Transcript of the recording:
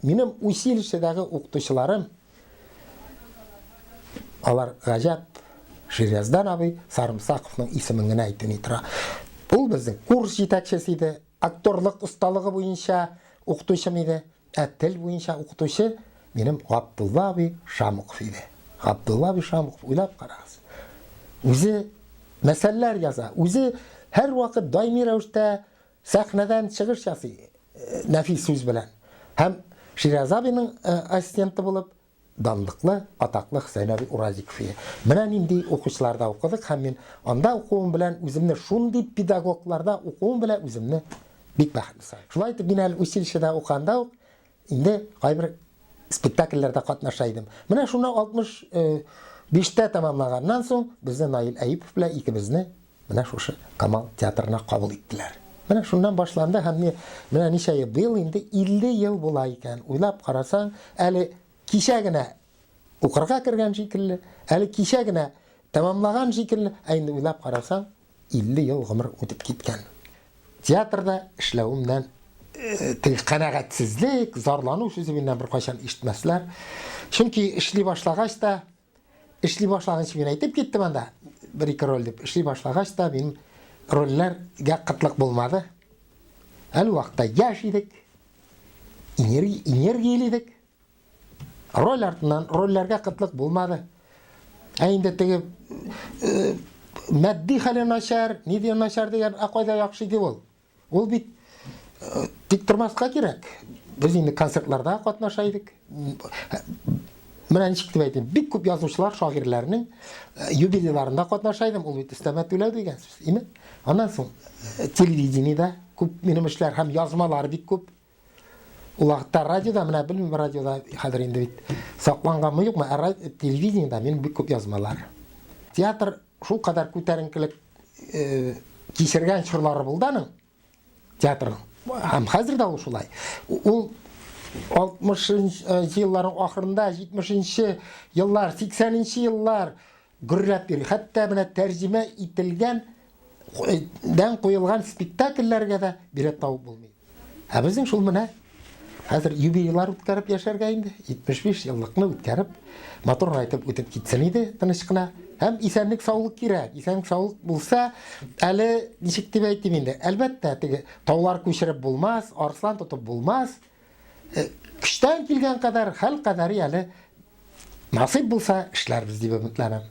Минем училищедагы укытучыларым, алар гаҗәп, Ширяздан абый Сарымсаковның исемен генә әйтү ни тора. Ул безнең курс җитәкчесе иде, актерлык осталыгы буенча укытучым иде. Ә тел буенча укытучы минем Габдулла абый Шамуков иде. Габдулла абый Шамуков, уйлап карагыз. Үзе мәсәлләр яза, үзе һәрвакыт даими рәвештә сәхнәдән чыгыш ясый э, нәфис сүз белән. Һәм Шираз абыйның э, ассистенты булып данлыклы, атаклы Хөсәен абый Уразиков иде. Менә нинди укучыларда укыдык һәм мин анда укуым белән үземне шундый педагогларда укуым белән үземне бик бәхетле саныйм. Шулай итеп мин әле училищеда укыганда ук инде кайбер спектакльләрдә катнаша идем. Менә шуны 65-тә тәмамлаганнан соң безне Наил Әюпов белән икебезне менә шушы Камал театрына кабул иттеләр. Менә шуннан башланды һәм менә ничә ел, быел инде 50 ел була икән. Уйлап карасаң, әле кичә генә укырга кергән шикелле, әле кичә генә тәмамлаган шикелле, ә инде уйлап карасаң, 50 ел гомер үтеп киткән. Театрда эшләвемнән э, теге канәгатьсезлек, зарлану сүзе миннән беркайчан ишетмәсләр. Чөнки эшли башлагач та Эшли башлаганчы мин әйтеп киттем анда, бер-ике роль дип. Эшли башлагач та минем рольләргә кытлык булмады. Әле вакытта яшь идек, энергияле идек. Роль артыннан рольләргә кытлык булмады. Ә инде теге э, матди хәле начар, ни дигән начар дигән, ә кайда яхшы иде ул? Ул бит э, тик тормаска кирәк. Без инде концертларда катнаша идек. Менә ничек дип әйтим, бик күп язучылар, шагыйрьләрнең э, юбилейларында катнаша идем. Ул бит өстәмә түләү дигән сүз, име? Аннан соң э, телевидениедә күп минем эшләр һәм язмалар бик күп. Ул вакытта радиода, менә белмим, радиода хәзер инде бит сакланганмы юкмы, ә телевидениедә минем бик күп язмалар. Театр шул кадәр күтәренкелек э, кичергән чорлары булды аның театрның. Һәм хәзер дә ул шулай. Ул 60 э, елларның ахырында, 70 еллар, 80 еллар гөрләп йөри. Хәтта менә тәрҗемә ителгән э, дән куелган спектакльләргә дә билет табып булмый. Ә безнең шул менә хәзер юбилейлар үткәреп яшәргә инде, 75 еллыкны үткәреп, матур айтып үтеп китсен иде тыныч кына. Һәм исәнлек саулык кирәк. Исәнлек саулык булса, әле ничек дип әйтим инде, әлбәттә, теге таулар күчереп булмас, арыслан тотып булмас. Э, көчтән килгән кадәр, хәл кадәри әле насыйп булса эшләрбез дип өметләнәм.